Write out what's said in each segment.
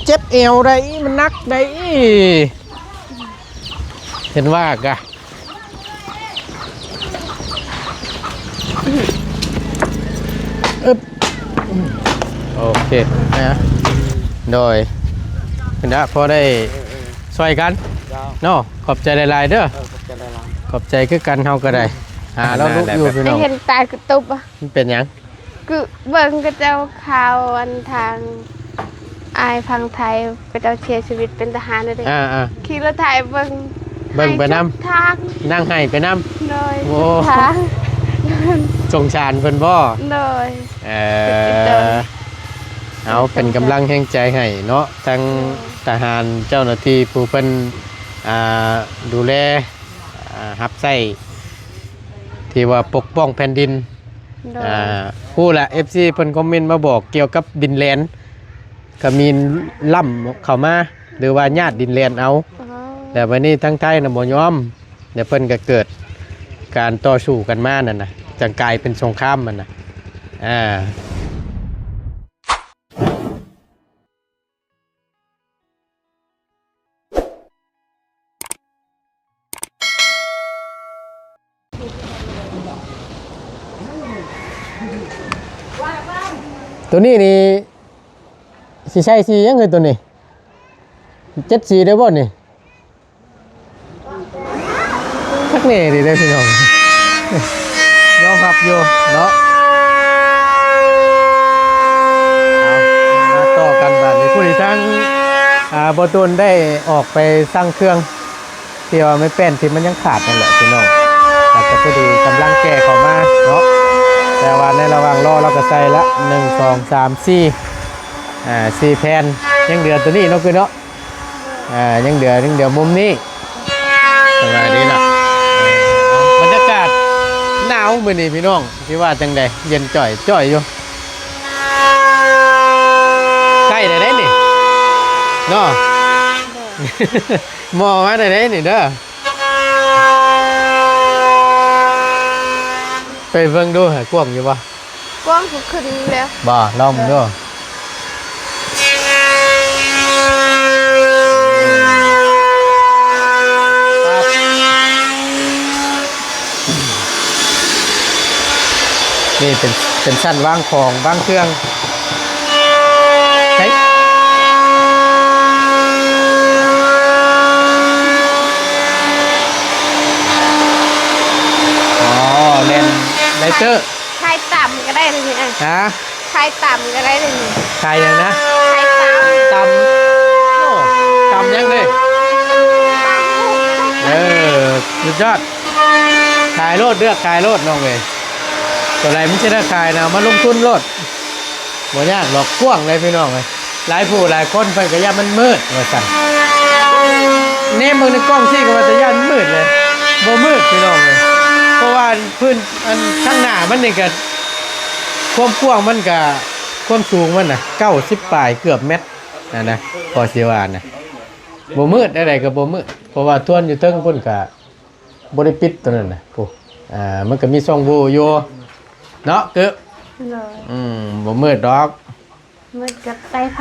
ເຈັບແອວໄດ໋ ມັນໜັກໄດ໋ ເຫັນວ່າກະ ອຶບ ໂອເຄ ນະ ໂດຍ ເພິ່ນນະ ພໍໄດ້ຊ່ອຍກັນເນາະ. ຂອບໃຈຫຼາຍໆເດີ. ເອີ ຂອບໃຈຫຼາຍໆ. ຂອບໃຈຄືກັນ ເຮົາກໍໄດ້ຫາລາວລຸຢູ່ພີ່ນ້ອງ. ເຫັນຕາຍຄືຕຸບ ມັນເປັນຫຍັງ? ຄືເບິ່ງເຂົາເຈົ້າຂ່າວ ອັນທາງອ້າຍຝັ່ງໄທ ເຂົາເຈົ້າເສຍຊີວິດເປັນທະຫານເດ້. ອ່າໆ ຂີ່ລົດໄຖເບິ່ງ ເບິ່ງໄປນຳ ທາງ ນັ່ງໄຫ້ໄປນຳ. ໂດຍ ໂອ້ ທາງ ສົງສານເພິ່ນບໍ່? ໂດຍ ເອີ ເອົາ ເປັນກຳລັງແຮງໃຈໃຫ້ເນາະ ທັງ ໂດຍ ທະຫານ ເຈົ້າໜ້າທີ່ຜູ້ເພິ່ນ ອ່າ ດູແລ ອ່າ ຮັບໃຊ້ ທີ່ວ່າປົກປ້ອງແຜ່ນດິນ. ໂດຍ ອ່າ ຮູ້ລະ ເອັຟຊີ ເພິ່ນຄອມເມັນມາບອກກ່ຽວກັບດິນແລນ ຂະເໝນລ້ຳເຂົ້າມາ ຫຼືວ່າຍາດດິນແລນເອົາ. ອໍ ແລ້ວບັດນີ້ທາງໄທນະບໍ່ຍອມ ແລ້ວເພິ່ນກໍເກີດການຕໍ່ສູ້ກັນມານັ້ນນະ ຈັ່ງກາຍເປັນສົງຄາມຫັ້ນນະ. ອ່າ ໂຕນີ້ນີ້ ຊິໃສ່ສີຫຍັງເອີຍໂຕນີ້? ເຈັດສີໄດ້ບໍ່ນີ້? ຄັກແນ່ດີເດ້ພີ່ນ້ອງ ຍອມຮັບຢູ່ເນາະ. ເອົາ ມາຕໍ່ກັນບາດນີ້ ຜູ້ທີ່ທາງ ອ່າ ບໍ່ໂດນໄດ້ອອກໄປສັ່ງເຄື່ອງ ທີ່ວ່າໄມ້ແປ້ນທີ່ມັນຍັງຂາດນັ້ນແຫຼະພີ່ນ້ອງ ອາດຈະພໍດີກຳລັງແກ່ເຂົ້າມາເນາະ. ແຕ່ວ່າໃນລະຫວ່າງລໍລາວກໍໃສ່ລະ ໜຶ່ງ ສອງ ສາມ ສີ່ ອ່າ ສີ່ແຜ່ນ ຍັງເຫຼືອໂຕນີ້ເນາະ ຄືເນາະ. ອ່າ ຍັງເຫຼືອ ຍັງເຫຼືອມຸມນີ້. ສະບາຍດີເນາະ. ບັນຍາກາດໜາວມື້ນີ້ພີ່ນ້ອງ ຊິວ່າຈັ່ງໃດ ເຢັນຈ່ອຍໆຢູ່. ໃກ້ແລ້ວເດ້ນີ້ເນາະ ໝໍ້ມາແລ້ວເດ້ນີ້ເດີ. ໄປເບິ່ງດູຫາ ກວ້າງຢູ່ບໍ່? ກວ້າງ ຄືຂຶ້ນແລ້ວ. ບໍ່ ລອງເບິ່ງດູ. ນີ້ເປັນ ເປັນຊັ້ນວາງຂອງວາງເຄື່ອງ. ໃສ່ ອໍ ແລ່ນໄລເຕີ. ຂາຍຕຳກໍໄດ້ເດນີ້. ຮະ? ຂາຍຕຳກໍໄດ້ເດນີ້. ຂາຍຫຍັງນະ? ຂາຍຕຳ. ຕຳ. ໂອ້ ຕຳຫຍັງເດ? ເອີ ສຸດຍອດ. ຂາຍໂລດ ເລືອກຂາຍໂລດນ້ອງເອີຍ. ຕົວໃດມັນຊິໄດ້ຂາຍນະ ເອົາມາລົງທຶນໂລດ. ບໍ່ຍາກດອກ ກວ້າງເລີຍພີ່ນ້ອງເອີຍ. ຫຼາຍຜູ້ຫຼາຍຄົນເພິ່ນກໍຢ້ານມັນມືດວ່າຊັ້ນ. ແນມເບິ່ງໃນກ້ອງຊີ້ກໍວ່າແຕ່ຢ້ານມັນມືດເລີຍ. ບໍ່ມືດພີ່ນ້ອງເອີຍ. ເພາະວ່າພື້ນ ອັນ ທາງໜ້າມັນນີ້ກໍ ຄວາມກວ້າງມັນກໍ ຄວາມສູງມັນນະ ເກົ້າສິບປາຍ ເກືອບແມັດຫັ້ນນະ ພໍຊິວ່ານະ. ບໍ່ມືດ ແນວໃດກໍບໍ່ມືດ ເພາະວ່າທວນຢູ່ເທິງພຸ້ນກໍ ບໍ່ໄດ້ປິດຕົວນັ້ນນະ. ໂອ້ ອ່າ ມັນກໍມີຊ່ອງໂຫວ່ຢູ່ເນາະ ກຶ. ໂດຍ. ອືມ ບໍ່ມືດດອກ ມືດກັບສາຍໄຟ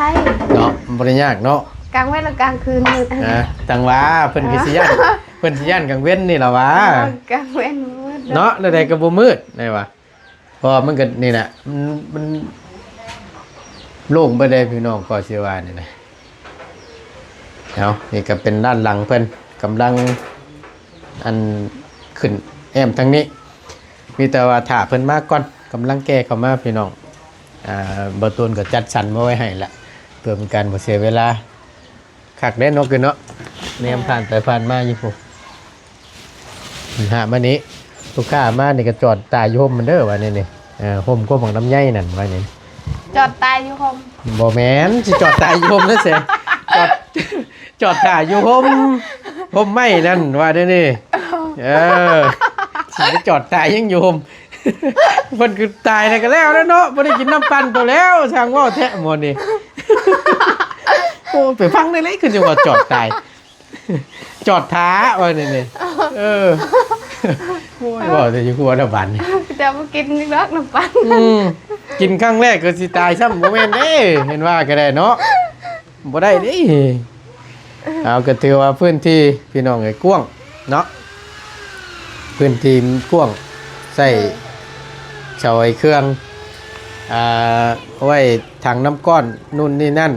ເນາະ ບໍ່ໄດ້ຍາກເນາະ. ກາງວັນແລະກາງຄືນມືດ. ນະ ຈັ່ງວ່າເພິ່ນຄືຊິຢ້ານ ເພິ່ນຊິຢ້ານກາງເວັນນີ້ລະຫວາ. ເອີ ກາງເວັນບໍ່ມືດດອກ ເນາະ ແນວໃດກໍບໍ່ມືດ ໄດ້ຫວາ. ເພາະວ່າມັນກໍນີ້ນະ ມັນ ມັນໂລ່ງໄປເດ້ພີ່ນ້ອງ ກໍຊິວ່ານີ້ນະ. ເອົາ ນີ້ກໍເປັນດ້ານຫຼັງເພິ່ນ ກຳລັງ ອັນ ຂຶ້ນແອ້ມທາງນີ້. ມີແຕ່ວ່າຖ້າເພິ່ນມາກ່ອນ ກຳລັງແກ່ເຂົ້າມາພີ່ນ້ອງ. ອ່າ ບໍ່ຕູນກໍຈັດສັນມາໄວ້ໃຫ້ລະ ເພື່ອເປັນການບໍ່ເສຍເວລາ. ຄັກເດ້ເນາະ ຄືເນາະ ແນມຜ່ານໄປຜ່ານມາຢູ່ພຸ້ນ. ຫາມານີ້ ລູກຄ້າມານີ້ກໍຈອດຕາຍຢູ່ຮົ່ມມັນເດີ ວ່າແນວນີ້. ເອີ ຮົ່ມກວມບັກລຳໄຍນັ້ນ ວ່າແນວນີ້. ຈອດຕາຍຢູ່ຮົ່ມ? ບໍ່ແມ່ນ ຊິຈອດຕາຍຢູ່ຮົ່ມນະເສ ຈອດ ຈອດຕາຍຢູ່ຮົ່ມ ຮົ່ມໄມ້ນັ້ນ ວ່າແນວນີ້. ເອີ ຊິໄປຈອດຕາຍຫຍັງຢູ່ຮົ່ມ. ເພິ່ນຄືຕາຍແລ້ວກໍແລ້ວແລ້ວເນາະ ບໍ່ໄດ້ກິນນ້ຳປັ່ນໂຕແລ້ວ ຊ່າງເວົ້າແທ້ໝໍນີ້. ໂອ້ ໄປຟັງໄດ້ເລີຍ ຄືຈັ່ງວ່າຈອດຕາຍ ຈອດຖ້າວ່ານີ້ນີ້. ເອີ ໂອ້ຍ ເວົ້າແຕ່ຢູ່ຄົວລະບາດນີ້ ຈະບໍ່ກິນອີກດອກນ້ຳປັ່ນ. ອືມ ກິນຄັ້ງແລກກໍຊິຕາຍຊ້ຳ ບໍ່ແມ່ນເດ້ ເຫັນວ່າກໍໄດ້ເນາະ. ບໍ່ໄດ້ເດ້. ເອົາ ກໍຖືວ່າພື້ນທີ່ພີ່ນ້ອງເອີຍ ກວ້າງເນາະ, ພື້ນທີ່ກວ້າງ ໃຊ້ເສົາໃຫ້ເຄື່ອງ ອ່າ ໄວ້ຖັງນ້ຳກ້ອນ ນູ້ນນີ້ນັ້ນ.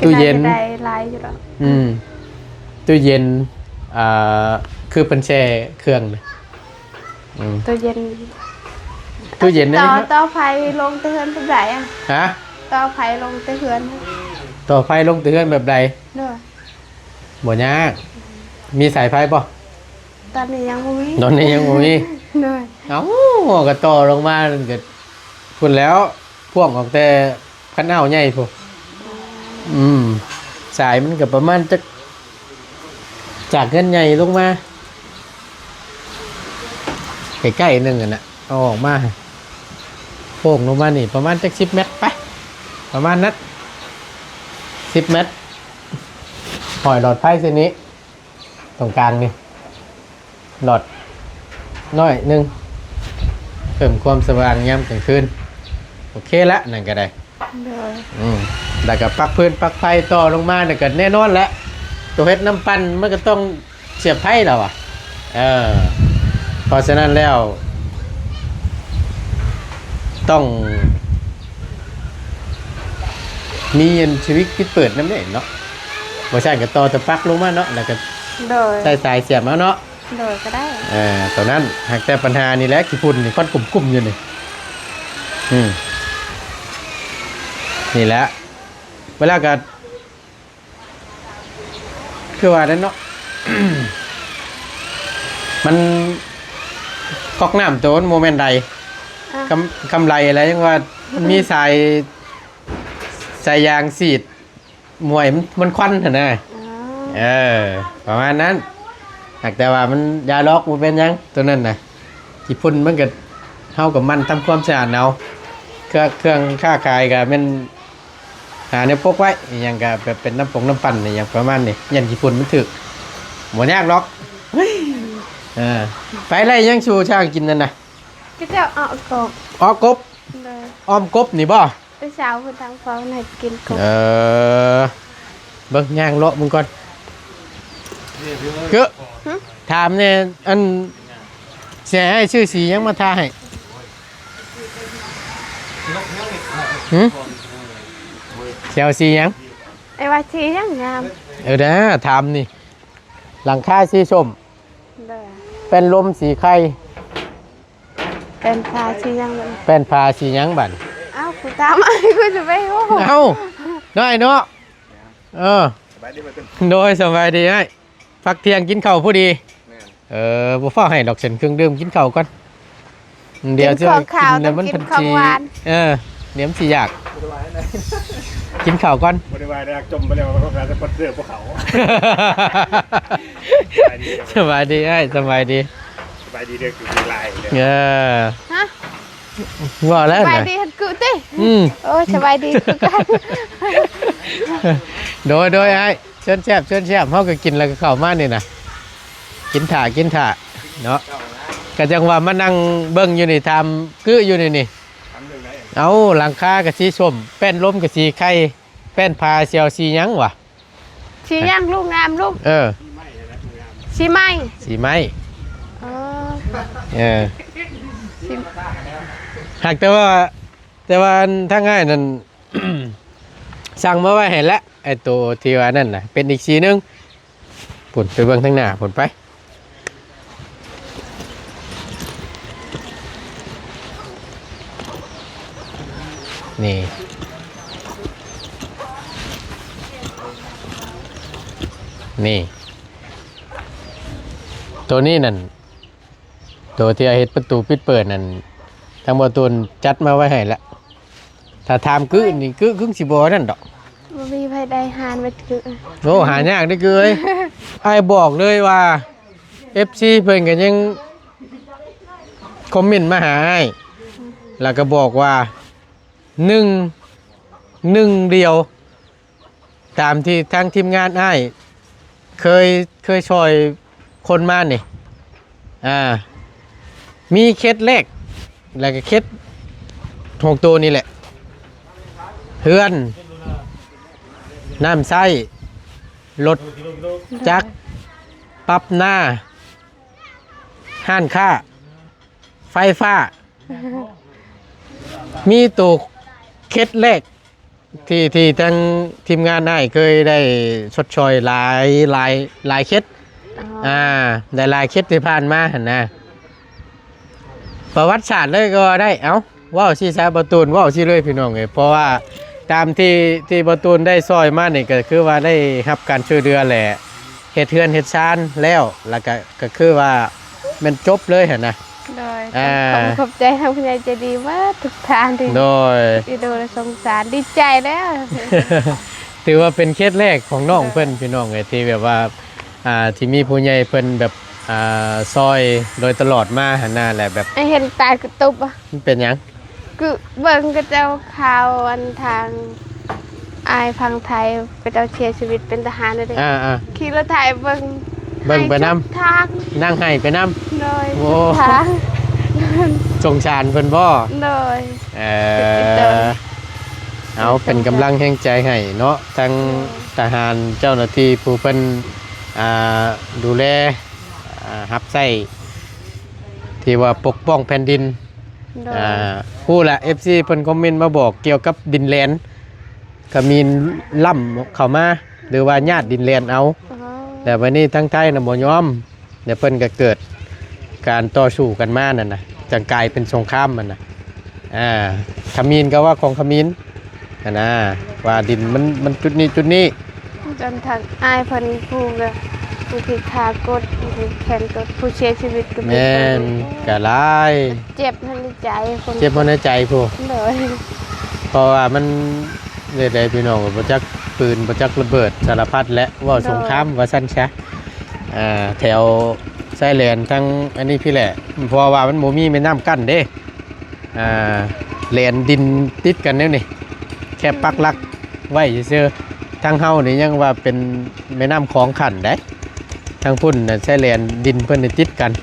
ຕູ້ເຢັນ ກໍໜ້າຈະໄດ້ຫຼາຍຢູ່ດອກ. ອືມ ຕູ້ເຢັນ ອ່າ ຄືເພິ່ນແຊ່ເຄື່ອງນະ. ອືມ ຕູ້ເຢັນ ຕູ້ເຢັນນີ້ ຕໍ່ ຕໍ່ໄຟລົງແຕ່ເຮືອນແບບໃດອະ? ຮະ? ຕໍ່ໄຟລົງແຕ່ເຮືອນ ຕໍ່ໄຟລົງແຕ່ເຮືອນແບບໃດ? ໂດຍ ບໍ່ຍາກ. ມີສາຍໄຟບໍ່? ຕອນນີ້ຍັງບໍ່ມີ. ຕອນນີ້ຍັງບໍ່ມີ. ໂດຍ ເອົ້າ ກໍຕໍ່ລົງມາກໍພຸ້ນແລ້ວ ພວກອອກແຕ່ ຄັນອ່າວໃຫຍ່ພຸ້ນ. ອືມ ສາຍມັນກໍປະມານຈັກ ຈາກເຮືອນໃຫຍ່ລົງມາ ໃກ້ໆ ໜຶ່ງຫັ້ນນະ ເອົາອອກມາ ໂປ່ງລົງມານີ້ປະມານຈັກສິບແມັດໄປ ປະມານນັ້ນ ສິບແມັດ. ຫ້ອຍຫຼອດໄຟເສັ້ນນີ້ ຕົງກາງນີ້ ຫຼອດໜ້ອຍໜຶ່ງ ເພີ່ມຄວາມສະຫວ່າງຍາມກາງຄືນ. ໂອເຄລະ ນັ້ນກໍໄດ້. ໂດຍ ອືມ ແລ້ວກໍປັກພື້ນປັກໄຟຕໍ່ລົງມາ ແລ້ວກໍແນ່ນອນແຫຼະ ຕົວເຮັດນ້ຳປັ່ນມັນກໍຕ້ອງສຽບໄຟແລ້ວອະ. ເອີ ເພາະສະນັ້ນແລ້ວ ຕ້ອງມີອັນສະວິດປິດເປີດນຳເດ້ເນາະ, ບໍ່ຊັ້ນກໍຕໍ່ແຕ່ປັກລົງມາເນາະ ແລ້ວກໍ ໂດຍ ໃຊ້ສາຍສຽບເອົາເນາະ. ໂດຍ ກໍໄດ້ ເອີ ຕົວນັ້ນ. ຫາກແຕ່ປັນຫານີ້ແຫຼະ ຂີ້ຝຸ່ນນີ້ ຄວັນກຸ້ມໆຢູ່ນີ້. ອືມ ນີ້ແຫຼະ ເວລາກໍ ຄືວ່ານັ້ນເນາະ ມັນ ກັອກນ້ຳໂຕມັນບໍ່ແມ່ນໃດ ອາ ຄຳ ຄຳໄຫຼແຫຼະ ຍັງວ່າມັນມີສາຍ ສາຍຢາງສີດ ມວຍມັນ ມັນຄວັນຫັ້ນນະ. ອໍ ເອີ ປະມານນັ້ນ. ຫາກແຕ່ວ່າມັນ ຢ່າດອກ ບໍ່ເປັນຫຍັງ ໂຕນັ້ນນະ. ຂີ້ຝຸ່ນມັນກໍ ເຮົາກໍໝັ່ນທຳຄວາມສະອາດເອົາ. ເຄື່ອງ ເຄື່ອງຄ້າຂາຍກໍແມ່ນຫາແນວປົກໄວ້ ອີ່ຫຍັງກໍແບບເປັນນ້ຳປົງນ້ຳປັ່ນ ອີ່ຫຍັງປະມານນີ້ ຢ້ານຂີ້ຝຸ່ນມັນຖືກ. ບໍ່ຍາກດອກ. ເອີ ໄປໄລ່ຫຍັງສູ່ຊ້າງກິນນັ້ນນະ? ກໍເຈົ້າເອົາກົບ ເອົາກົບ. ໂດຍ ອ້ອມກົບນີ້ບໍ່? ແຕ່ເຊົ້າເພິ່ນທາງພໍ່ໃຫ້ກິນກົບ. ເອີ ເບິ່ງຍ່າງເລາະເບິ່ງກ່ອນ. ເກີ ຫຶ? ຖາມແດ່ ອັນ ຊິໃຫ້ອ້າຍຊື້ສີຫຍັງມາທາໃຫ້? ຫຶ? ຊິເອົາສີຫຍັງ? ອ້າຍວ່າສີຫຍັງງາມ? ເອີ ດາ ຖາມນີ້ ຫຼັງຄາສີສົ້ມ. ໂດຍ ແປ້ນລົມສີໄຂ່. ແປ້ນຜ້າສີຫຍັງບັດ? ແປ້ນຜ້າສີຫຍັງບັດ? ເອົ້າ ກູຖາມອ້າຍ ກູຈະໄປຮູ້. ເອົ້າ ນ້ອຍເນາະ. ເອີ ສະບາຍດີ ໂດຍ ສະບາຍດີອ້າຍ. ພັກທ່ຽງກິນເຂົ້າພໍດີ. ແມ່ນ ເອີ ບໍ່ຟ້າວໃຫ້ດອກ ສັນເຄື່ອງດື່ມກິນເຂົ້າກ່ອນ. ດຽວ ກິນຂອງຄາວ ຕ້ອງກິນຂອງຫວານ. ເອີ ດຽວມັນຊິຢາກ. ບໍ່ໄດ້ວ່າແນວໃດ ກິນເຂົ້າກ່ອນ. ບໍ່ໄດ້ວ່າແນວ ຈົ່ມໄປແລ້ວ ເຂົາກໍສະປອນເຊີພວກເຂົາ. ສະບາຍດີອ້າຍ ສະບາຍດີ. ສະບາຍດີເດີ ຄືຫຼາຍເດີ. ເອີ ຮະ? ວ່າແລ້ວ ສະບາຍດີຫັ້ນຄືຕິ. ອືມ ໂອ້ຍ ສະບາຍດີຄືກັນ. ໂດຍ ໂດຍ ອ້າຍ ເຊີນແຊບ ເຊີນແຊບ. ເຮົາກໍກິນແລ້ວກໍເຂົ້າມານີ້ນະ ກິນຖ້າ ກິນຖ້າເນາະ. ກໍຈັ່ງວ່າມານັ່ງເບິ່ງຢູ່ນີ້ ຖາມກຶຢູ່ນີ້ນີ້. ເອົ້າ ຫຼັງຄາກໍສີສົ້ມ ແປ້ນລົມກໍສີໄຂ່ ແປ້ນຜ້າຊິເອົາສີຫຍັງວະ? ສີຫຍັງລູກງາມລູກ? ເອີ ສີໄມ້ ສີໄມ້. ອໍ ເອີ ສີ ຫາກແຕ່ວ່າ ແຕ່ວ່າອັນທາງອ້າຍນັ້ນ ສັ່ງມາໄວ້ໃຫ້ແລ້ວ ໄອ້ໂຕທີ່ວ່ານັ້ນນະ ເປັນອີກສີໜຶ່ງ. ພຸ້ນ ໄປເບິ່ງທາງໜ້າພຸ້ນໄປ. ນີ້ ນີ້ ໂຕນີ້ນັ້ນ ໂຕທີ່ເຮັດປະຕູປິດເປີດນັ້ນ ທາງບໍ່ຕູນຈັດມາໄວ້ໃຫ້ແລ້ວ. ຖ້າຖາມກຶນີ້ ກຶ ກຶຊິບໍ່ນັ້ນດອກ. ບໍ່ມີໃຜໄດ້ຫານເວດກຶ. ໂອ້ ຫາຍາກເດ້ກຶເອີຍ. ອ້າຍບອກເລີຍວ່າ ເອັຟຊີ ເພິ່ນກໍຍັງຄອມເມັນມາຫາອ້າຍ ແລ້ວກໍບອກວ່າ ໜຶ່ງ ໜຶ່ງດຽວ ຕາມທີ່ທາງທີມງານອ້າຍເຄີຍ ເຄີຍຊ່ອຍຄົນມານີ້ ອ່າ ມີເຂດແລກ ແລ້ວກໍເຂດຂອງໂຕນີ້ແຫຼະ ເຮືອນ ນ້ຳໃຊ້, ລົດຈັກ, ປັບນາ, ຮ້ານຄ້າ, ໄຟຟ້າ. ມີໂຕເຂດແລກ ທີ່ ທີ່ທາງທີມງານອ້າຍເຄີຍໄດ້ຊົດຊ່ອຍຫຼາຍ ຫຼາຍ ຫຼາຍເຂດ ອໍ ອ່າ ຫຼາຍໆເຂດທີ່ຜ່ານມາຫັ້ນນະ ປະຫວັດສາດເລີຍກໍວ່າໄດ້. ເອົ້າ ເວົ້າຊີ້ຊະ ບ່າວຕູນ ເວົ້າຊີ້ເລີຍພີ່ນ້ອງເອີຍ ເພາະວ່າຕາມທີ່ ທີ່ບ່າວຕູນໄດ້ຊ່ອຍມານີ້ ກໍຄືວ່າໄດ້ຮັບການຊ່ວຍເຫຼືອແຫຼະ ເຮັດເຮືອນເຮັດຊານແລ້ວ ແລ້ວກໍ ກໍຄືວ່າແມ່ນຈົບເລີຍຫັ້ນນະ. ໂດຍ ອ່າ ຂອບ ຂອບໃຈທາງຜູ້ໃຫຍ່ໃຈດີໝົດທຸກທ່ານທີ່ ໂດຍ ເອັນດູແລະສົງສານ ດີໃຈແລ້ວ. ຖືວ່າເປັນເຂດແລກຂອງນ້ອງເພິ່ນ ໂດຍ ພີ່ນ້ອງເອີຍ ທີ່ແບບວ່າ ອ່າ ທີ່ມີຜູ້ໃຫຍ່ເພິ່ນແບບ ອ່າ ຊ່ອຍໂດຍຕະຫຼອດມາຫັ້ນນະ ແລະແບບ ໄອ້ເຫັນຕາຍກະຕຸບ ມັນເປັນຫຍັງ? ຄືເບິ່ງເຂົາເຈົ້າຂ່າວ ອັນທາງອ້າຍຝັ່ງໄທ ເຂົາເຈົ້າເສຍຊີວິດເປັນທະຫານເດ້ ອ່າໆ ຂີ່ລົດໄຖເບິ່ງ ເບິ່ງໄປນຳ ໄຫ້ສຸດທາງ ນັ່ງໄຫ້ໄປນຳ ໂດຍ ໂອ້ ສຸດທາງ ສົງສານເພິ່ນບໍ? ໂດຍ ເອີ ເປັນກຳລັງແຮງໃຈໃຫ້ເນາະ ທັງ ໂດຍ ທະຫານ ເຈົ້າໜ້າທີ່ຜູ້ເພິ່ນ ອ່າ ດູແລ ອ່າ ຮັບໃຊ້ ທີ່ວ່າປົກປ້ອງແຜ່ນດິນ ໂດຍ ອ່າ ຮູ້ລະ ເອັຟຊີ ເພິ່ນຄອມເມັນມາບອກກ່ຽວກັບດິນແລນ ຂະມິນລ້ຳເຂົ້າມາ ຫຼືວ່າຍາດດິນແລນເອົາ ອໍ ແລ້ວບັດນີ້ທາງໄທນະບໍ່ຍອມ ແລ້ວເພິ່ນກໍເກີດການຕໍ່ສູ້ກັນມານັ້ນນະ ຈັ່ງກາຍເປັນສົງຄາມຫັ້ນນະ. ອ່າ ຂະມິນກໍເວົ້າຂອງຂະມິນຫັ້ນນະ ວ່າດິນມັນ ມັນຈຸດນີ້ຈຸດນີ້ ຈົນທັງອ້າຍເພິ່ນຜູ້ກໍ ຜູ້ທີ່ຂາກົດ ຜູ້ທີ່ແຂນກົດ ຜູ້ເສຍຊີວິດກໍມີ ແມ່ນ ກໍຫຼາຍ ເຈັບໃນໃຈພຸ້ນ ເຈັບໃນໃຈພຸ້ນ ໂດຍ ເພາະວ່າມັນ ແນວໃດພີ່ນ້ອງ ບໍ່ຈັກປືນ ບໍ່ຈັກລະເບີດ ສາລະພັດແຫຼະ ເວົ້າ ໂດຍ ສົງຄາມວ່າຊັ້ນຊະ ອ່າ ແຖວຊາຍແດນທາງອັນນີ້ພີ້ແຫຼະ ເພາະວ່າມັນບໍ່ມີແມ່ນ້ຳກັ້ນເດ້. ອ່າ ແລນດິນຕິດກັນແນວນີ້ ແຄ່ປັກຫຼັກໄວ້ຊື່ໆ ທາງເຮົານີ້ຍັງວ່າເປັນແມ່ນ້ຳຂອງຂັ້ນໃດ໋ ທາງພຸ້ນນະ ຊາຍແດນດິນເພິ່ນນີ້ຕິດກັນ ອໍ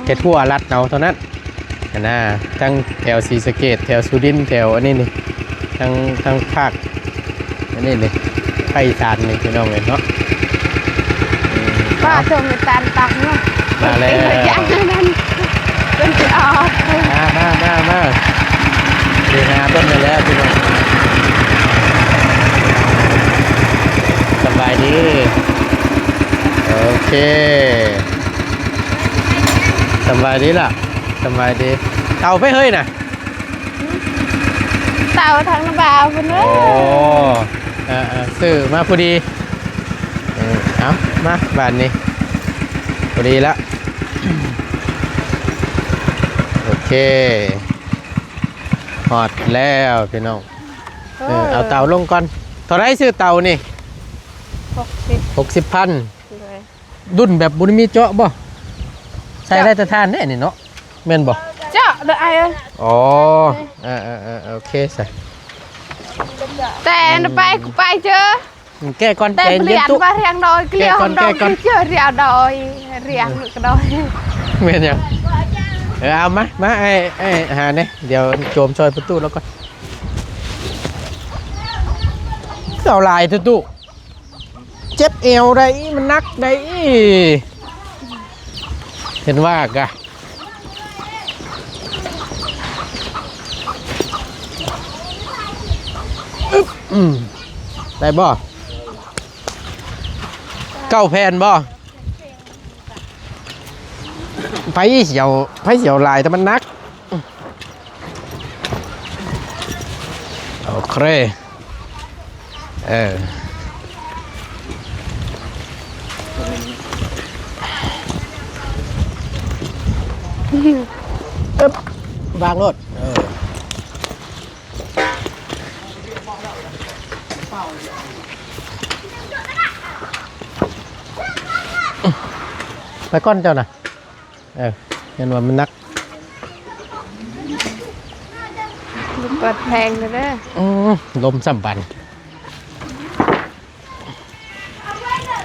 ເຮັດຮົ້ວລັດເອົາເທົ່ານັ້ນຫັ້ນນະ ທັງແຖວສີສະເກດ ແຖວສຸລິນ ແຖວອັນນີ້ນີ້ ທັງ ທັງພາກ ອັນນີ້ນີ້ ພາກອີສານນີ້ພີ່ນ້ອງເອີຍເນາະ ອືມ ປ້າ ເອົາ ໂຕມີຕານປັກເນາະ ມາແລ້ວ ຢ່າງນັ້ນ ເປັນຊິອອກ ມາ ມາ ມາ ມາ ໄປຫາເບິ່ງກັນແລ້ວພີ່ນ້ອງ ສະບາຍດີ ໂອເຄ ສະບາຍດີລະ ສະບາຍດີ ເຕົາໄປເຮີ້ຍນະ ເຕົາທາງນ້ຳບາວພຸ້ນເດີ ໂອ້ ເອີໆ ຊື້ມາພໍດີ ເອີ ເອົາ ມາບາດນີ້ ພໍດີລະ ໂອເຄ ຮອດແລ້ວພີ່ນ້ອງ ເອີ ເອີ ເອົາເຕົາລົງກ່ອນ ເທົ່າໃດຊື້ເຕົານີ້? ຫົກສິບ ຫົກສິບພັນ ໂດຍ ດຸນແບບບໍ່ໄດ້ມີເຈາະບໍ່? ໃສ່ໄດ້ແຕ່ຖ່ານເດ້ນີ້ເນາະ ແມ່ນບໍ່? ເຈາະເດີອ້າຍເອີຍ ອໍ ເອີໆໆ ໂອເຄຊະ ແຕ່ໄປ ໄປເຈີ ແກະກ່ອນ ແຕ່ ແກະ ເຢັນຕຸ ວ່າຮຽງດອຍ ແກະກ່ອນ ແກະກ່ອນ ເຈີ ຮຽງດອຍ ຮຽງກະດອຍ ແມ່ນຫຍັງ? ເອີ ເອົາມາ ມາ ອ້າຍ ອ້າຍຫາແດ່ ດຽວໂຈມຊ່ອຍປະຕູລາວກ່ອນ ເອົາຫຼາຍແທ້ຕູ້ ເຈັບແອວໄດ໋ ມັນໜັກໄດ໋ ເຫັນວ່າກະ ອຶບ ອືມ ໄດ້ບໍ່? ເກົ້າແຜ່ນບໍ່? ໃຜຊິເອົາ ໃຜຊິເອົາຫຼາຍ ແຕ່ມັນໜັກ. ໂອເຄ ເອີ ອຶບ ວາງໂລດ ເອີ ໄປກ່ອນເຈົ້ານະ. ເອີ ຢ້ານວ່າມັນໜັກ ເປີດແພງເດີ ອືມ ລົມສ່ຳບັນ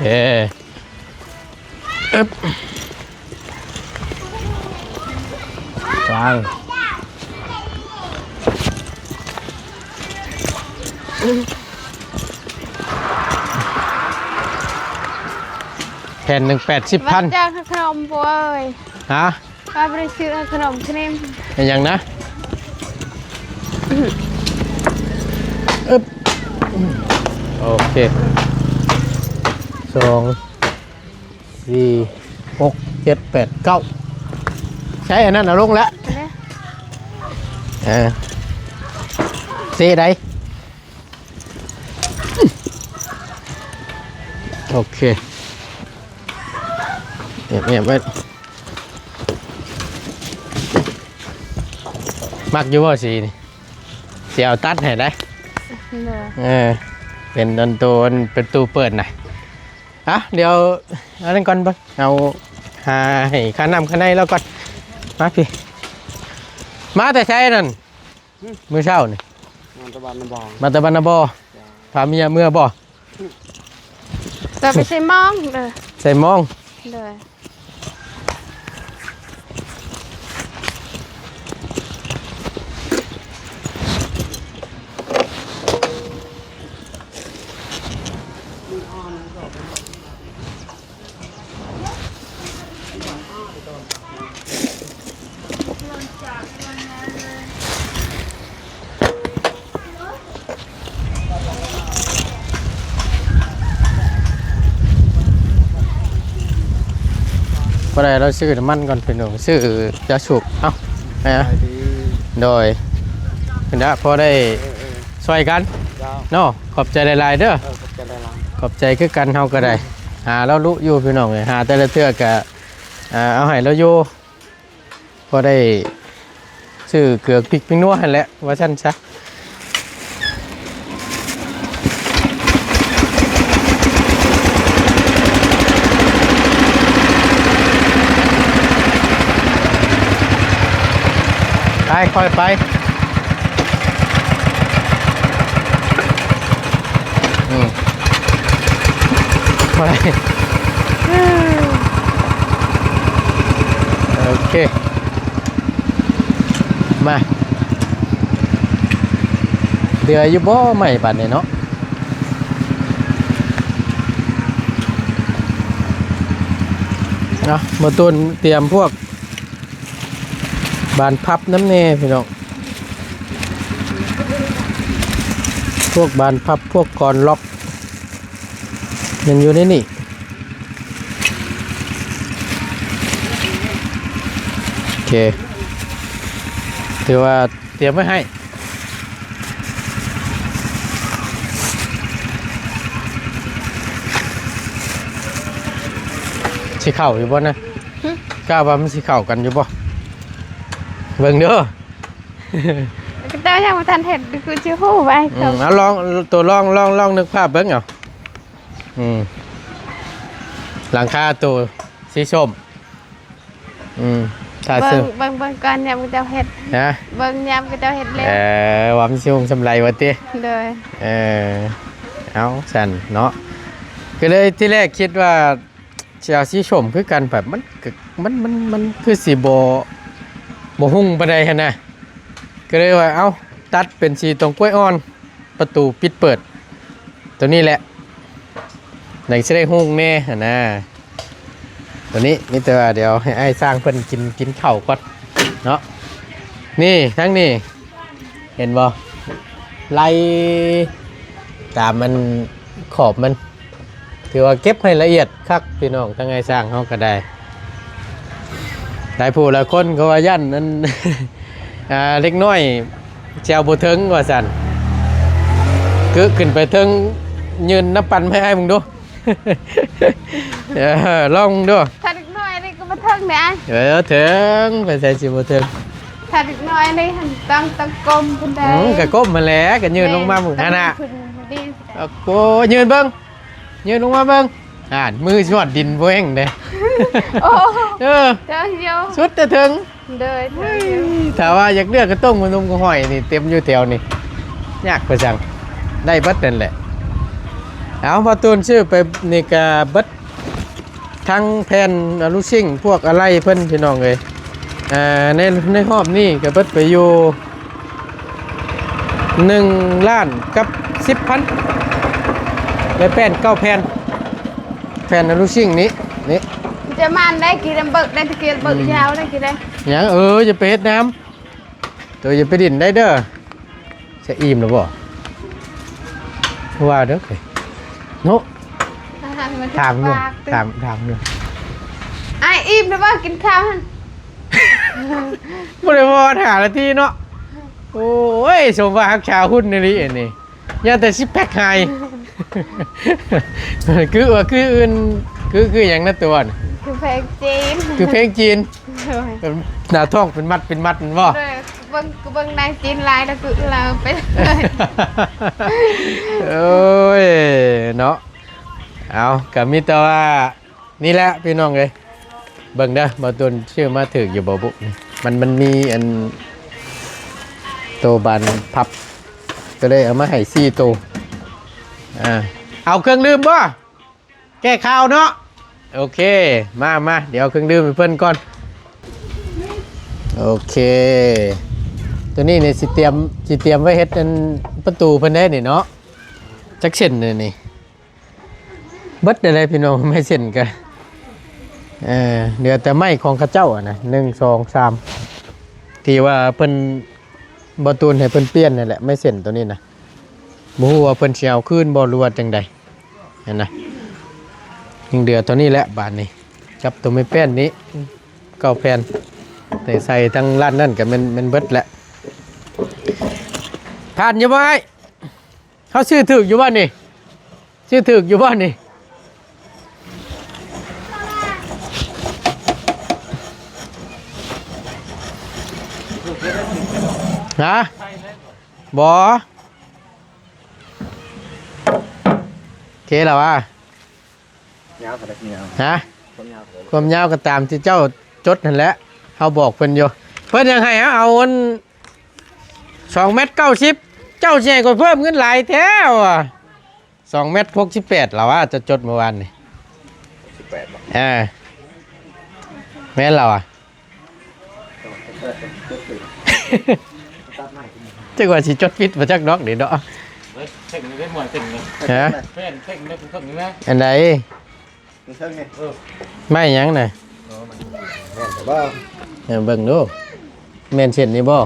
ເອີ ອຶບ ວາງ. ແຜ່ນໜຶ່ງແປດສິບພັນ. ວ່າຈາກຂະໜົມ ໂອ້ຍ ຮະ? ວ່າບໍ່ໄດ້ຊື້ຂະໜົມຄຣີມ. ເປັນຫຍັງນະ? ອຶບ ໂອເຄ ສອງ ສີ່ ຫົກ ເຈັດ ແປດ ເກົ້າ ໃຊ້ອັນນັ້ນເອົາລົງແລ້ວ. ເດ້ ເອີ ເຊໄດ ໂອເຄ ແອບໆໄວ້. ມັກຢູ່ບໍ່ສີນີ້? ຊິເອົາຕັດໃຫ້ໄດ໋. ເອີ ເປັນອັນໂຕ ອັນເປັນຕູ້ເປີດນະ. ອ່ະ ດຽວອັນນັ້ນກ່ອນເບິ່ງ ເອົາຫາໃຫ້ຄ່ານ້ຳຄ່າໃນລາວກ່ອນ. ມາພີ້ ມາແຕ່ໃສນັ້ນ? ຫຶ ມື້ເຊົ້ານີ້ ມາແຕ່ບ້ານນາບໍ່ ມາແຕ່ບ້ານນາບໍ່. ຈ້າ ພາເມຍເມືອບໍ່? ຈະໄປໃສ່ມອງເດີ ໃສ່ມອງ. ໂດຍ. ພໍໄດ້ ລາວຊື້ນ້ຳມັນກ່ອນ ພີ່ນ້ອງ ຊື້ຢາສູບ. ເອົ້າ ແມ່ ສະບາຍດີ. ໂດຍ ເພິ່ນນະ ພໍໄດ້ ເອີໆ ຊ່ອຍກັນ ເຈົ້າ ເນາະ. ຂອບໃຈຫຼາຍໆເດີ. ເອີ ຂອບໃຈຫຼາຍໆ. ຂອບໃຈຄືກັນ ເຮົາກໍໄດ້ຫາລາວລຸຢູ່ ພີ່ນ້ອງເອີຍ ຫາແຕ່ລະເທື່ອກະ ອ່າ ເອົາໃຫ້ລາວຢູ່ ພໍໄດ້ຊື້ເກືອພິກພິກນົວຫັ້ນແຫຼະ ວ່າຊັ້ນຊະ. ໄປ ຄ່ອຍໄປ. ອືມ ບໍ່ໄດ້ ໂອເຄ ມາ ເຫຼືອຢູ່ບໍ່ໄມ້ບາດນີ້ເນາະ? ເນາະ ບໍ່ຕູນຕຽມພວກ ບານພັບນຳແດ່ພີ່ນ້ອງ ພວກບານພັບ ພວກກອນລັອກ ມັນຢູ່ໃນນີ້. ໂອເຄ ຖືວ່າຕຽມໄວ້ໃຫ້. ຊິເຂົ້າຢູ່ບໍ່ນະ? ຫຶ? ກະວ່າມັນຊິເຂົ້າກັນຢູ່ບໍ່? ເບິ່ງເດີ. ກະເຈົ້າຍັງບໍ່ທັນເຮັດ ຄືຊິຮູ້ໄວ. ອືມ ເອົາລອງ ໂຕລອງ ລອງ ລອງນຶກພາບເບິ່ງເອົາ. ອືມ ຫຼັງຄາໂຕສີສົ້ມ. ອືມ ຖ້າເບິ່ງ ເບິ່ງ ເບິ່ງກ່ອນຍາມເຂົາເຈົ້າເຮັດ. ຮະ? ເບິ່ງຍາມເຂົາເຈົ້າເຮັດແລ້ວ. ເອີ ວ່າມັນຊິຮຸ່ງສ່ຳໃດວ່າຕິ? ໂດຍ. ເອີ ເອົາຊັ້ນເນາະ ກະເລີຍທີແລກຄິດວ່າ ຊິເອົາສີສົ້ມຄືກັນ ແບບມັນກະ ມັນ ມັນ ມັນຄືຊິບໍ່ ບໍ່ຮຸ່ງປານໃດຫັ້ນນະ ກະເລີຍວ່າ ເອົ້າ ຕັດເປັນສີຕົງກ້ວຍອ່ອນ ປະຕູປິດເປີດ ໂຕນີ້ແຫຼະ ຈັ່ງຊິໄດ້ຮຸ່ງແດ່ຫັ້ນນະ. ໂຕນີ້ມີແຕ່ວ່າດຽວໃຫ້ອ້າຍຊ່າງເພິ່ນກິນ ກິນເຂົ້າກ່ອນເນາະ. ນີ້ ທາງນີ້ ເຫັນບໍ່ ໄລ່ຕາມອັນຂອບມັນ ຖືວ່າເກັບໃຫ້ລະອຽດຄັກພີ່ນ້ອງ. ທາງອ້າຍຊ່າງເຮົາກໍໄດ້ ຫຼາຍຜູ້ຫຼາຍຄົນກໍວ່າຢ້ານອັນ ອ່າ ເດັກນ້ອຍແຈວບໍ່ເຖິງວ່າຊັ້ນ ຄືຂຶ້ນໄປເທິງ ຍື່ນນ້ຳປັ່ນມາໃຫ້ອ້າຍເບິ່ງດູ. ເອີ ລອງເບິ່ງດູ. ຖ້າເດັກນ້ອຍນີ້ກໍບໍ່ເຖິງເດ້. ເອີ ເຖິງ ໄປໃສຊິບໍ່ເຖິງ. ຖ້າເດັກນ້ອຍນີ້ຫັ້ນຕ້ອງ ຕ້ອງກົ້ມພຸ້ນເດ້. ອືມ ກໍກົ້ມຫັ້ນແຫຼະ ກໍຍື່ນລົງມາພຸ້ນຫັ້ນນະ. ໂອ້ ຍື່ນລົງມາເບິ່ງ ຍື່ນລົງມາເບິ່ງ ຫັ້ນ ມືຊິຮອດດິນບໍ່ແຫ້ງເດ້. ໂອ້ ເອີ ເຖິງຢູ່ ສຸດແຕ່ເຖິງ. ໂດຍ ໂດຍ ຖ້າວ່າຢາກເລືອກກະຕົງມານຸ່ມກະຫອຍນີ້ເຕັມຢູ່ແຖວນີ້ ຍາກປານສັງ ໄດ້ເບິດນັ້ນແຫຼະ. ເອົາ ບ່າວຕູນຊື້ໄປນີ້ກະເບິດ ທັງແຜ່ນອາລູຊິງ ພວກອາໄຫຼ່ເພິ່ນພີ່ນ້ອງເອີຍ. ອ່າ ໃນ ໃນຮອບນີ້ກະເບິດໄປຢູ່ ໜຶ່ງລ້ານກັບສິບພັນ ໄດ້ແປ້ນເກົ້າແຜ່ນ ແຜ່ນອາລູຊິງນີ້. ນີ້ ຈະມານໄດ້ກິນເບີກໄດ້ຕະເກຍເບີກ ອືມ ຍາວໄດ້ກິນໄດ້ ຫຍັງ? ເອີ ຢ່າໄປເຮັດນ້ຳ ໂຕຢ່າໄປດິນໄດ້ເດີ. ຈະອີ່ມແລ້ວບໍ່? ວ່າເດີ ເນາະ ອາຫານມັນ ຖາມຢູ່ ປາກ ຖາມ ຖາມຢູ່ ອ້າຍອີ່ມແລ້ວບໍ່? ກິນຂ້າວຫັ້ນ ບໍ່ໄດ້ພໍຫານາທີເນາະ. ໂອ້ຍ ສົມວ່າຮັກສາຫຸ່ນອີ່ຫຼີອັນນີ້ ຢ່າແຕ່ຊິກແພັກໃຫ້ ຄືວ່າ ຄືອື່ນ ຄື ຄືຫຍັງນະຕົວນະ? ຄືເພງຈີນ ຄືເພງຈີນ ໂດຍ ເປັນໜ້າທ້ອງເປັນມັດເປັນມັດແມ່ນບໍ່? ໂດຍ ເບິ່ງ ເບິ່ງນາງຈີນຫຼາຍແລ້ວຄືລາວໄປເລີຍ ໂອ້ຍ ເນາະ. ເອົາ ກໍມີແຕ່ວ່າ ນີ້ແຫຼະພີ່ນ້ອງເອີຍ ເບິ່ງເດີ ບ່າວຕຸນຊື້ມາຖືກຢູ່ບໍ່ບຸ ມັນ ມັນມີອັນ ໂຕບານພັບ ກໍເລີຍເອົາມາໃຫ້ສີ່ໂຕ. ອ່າ ເອົາເຄື່ອງດື່ມບໍ່? ແກ້ຄາວເນາະ. ໂອເຄ ມາ ມາ ດຽວເອົາເຄື່ອງດື່ມໃຫ້ເພິ່ນກ່ອນ. ໂອເຄ ໂຕນີ້ນີ້ຊິຕຽມ ຊິຕຽມໄວ້ເຮັດອັນປະຕູເພິ່ນເດ້ນີ້ເນາະ. ຈັກເສັ້ນນີ້ ເບິດແລ້ວພີ່ນ້ອງ ໄມ້ເສັ້ນກະ ເອີ ເຫຼືອແຕ່ໄມ້ຂອງເຂົາເຈົ້າຫັ້ນນະ ໜຶ່ງ ສອງ ສາມ ທີ່ວ່າເພິ່ນ ບ່າວຕູນໃຫ້ເພິ່ນປ່ຽນນັ້ນແຫຼະ ໄມ້ເສັ້ນໂຕນີ້ນະ ບໍ່ຮູ້ວ່າເພິ່ນຊິເອົາຄືນບໍ່ ຫຼືວ່າຈັ່ງໃດຫັ້ນນະ. ຍັງເຫຼືອໂຕນີ້ແຫຼະ ບາດນີ້ ກັບໂຕໄມ້ແປ້ນນີ້ ເກົ້າແຜ່ນ ແຕ່ໃສ່ທາງຮ້ານນັ້ນກະແມ່ນ ແມ່ນເບິດແຫຼະ. ຜ່ານຢູ່ບໍ່ອ້າຍ? ເຮົາຊື້ຖືກຢູ່ບໍ່ນີ້? ຊື້ຖືກຢູ່ບໍ່ນີ້? ຮະ? ບໍ່ ໂອເຄແລ້ວຫວາ? ຍາວເທົ່າໃດ? ຍາວ ຮະ? ຄວາມຍາວເທົ່າໃດ? ຄວາມຍາວກໍຕາມທີ່ເຈົ້າຈົດຫັ້ນແຫຼະ ເຮົາບອກເພິ່ນຢູ່ ເພິ່ນຍັງໃຫ້ເຮົາເອົາອັນ ສອງແມັດເກົ້າສິບ ເຈົ້າຊິໃຫ້ຂ້ອຍເພີ່ມເງິນຫຼາຍແທ້ຫວາ? ສອງແມັດຫົກສິບແປດລະຫວາ ຈະຈົດມື້ວານນີ້ ຫົກສິບແປດບໍ່? ເອີ ແມ່ນລະຫວາ? ຈັກວ່າຊິຈົດຜິດບໍ່ຈັກດອກນີ້ເນາະ. ເອີ ເສັງເດ້ ໝວຍເສັງເດ້ ຮະ? ແມ່ນເສັງເດ້ ເສັງນີ້ນະ ອັນໃດ? ເທິງນີ້ ເອີ ໄມ້ຫຍັງນະ? ເອີ ແມ່ນບໍ່? ເອີ ເບິ່ງດູ ແມ່ນເສັ້ນນີ້ບໍ່?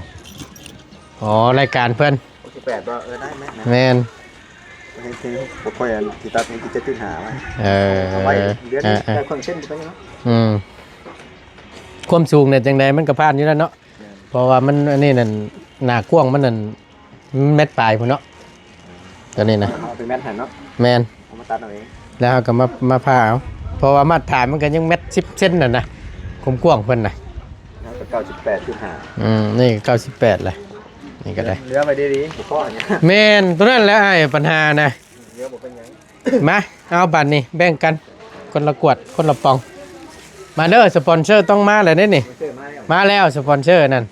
ອໍ ລາຍການເພິ່ນ ຫົກສິບແປດບໍ່? ເອີ ໄດ້ ແມ່ນ ແມ່ນ ເຫັນ ເຫັນ ບໍ່ຄ່ອຍອັນ ທີ່ຕັດນີ້ ເຈັດຈຸດຫ້າ ໄວ້ ເອີ ເອົາໄວ້ ເດືອນນີ້ ເອີ ໄດ້ເຄິ່ງເສັ້ນໄປເນາະ. ອືມ ຄວາມສູງນີ້ຈັ່ງໃດມັນກໍຜ່ານຢູ່ແລ້ວເນາະ. ແມ່ນ ເພາະວ່າມັນ ອັນນີ້ນັ້ນ ໜ້າກວ້າງມັນນັ້ນ ແມັດປາຍພຸ້ນເນາະ ຕົວນີ້ນະ ເອົາເປັນແມັດຫັ້ນເນາະ. ແມ່ນ ເອົາມາຕັດເອົາເອງ ແລ້ວເຮົາກໍມາ ມາຜ່າເອົາ ເພາະວ່າມາດຖານມັນກໍຍັງແມັດສິບເຊັນນັ້ນນະ ຄວາມກວ້າງເພິ່ນນະ. ແລ້ວກໍເກົ້າສິບແປດຈຸດຫ້າ ອືມ ນີ້ກໍເກົ້າສິບແປດແຫຼະ ນີ້ກໍໄດ້ ເຫຼືອໄວ້ດີໆ ບໍ່ພໍຫຍັງ. ແມ່ນ ຕົວນັ້ນແຫຼະອ້າຍ ບັນຫານະ ເຫຼືອບໍ່ເປັນຫຍັງ. ມາ ເອົາ ບາດນີ້ແບ່ງກັນ ຄົນລະກວດ ຄົນລະປ່ອງ. ມາເດີ ສະປອນເຊີຕ້ອງມາແລ້ວເດ້ນີ້ ມາແລ້ວ ມາແລ້ວສະປອນເຊີນັ້ນ.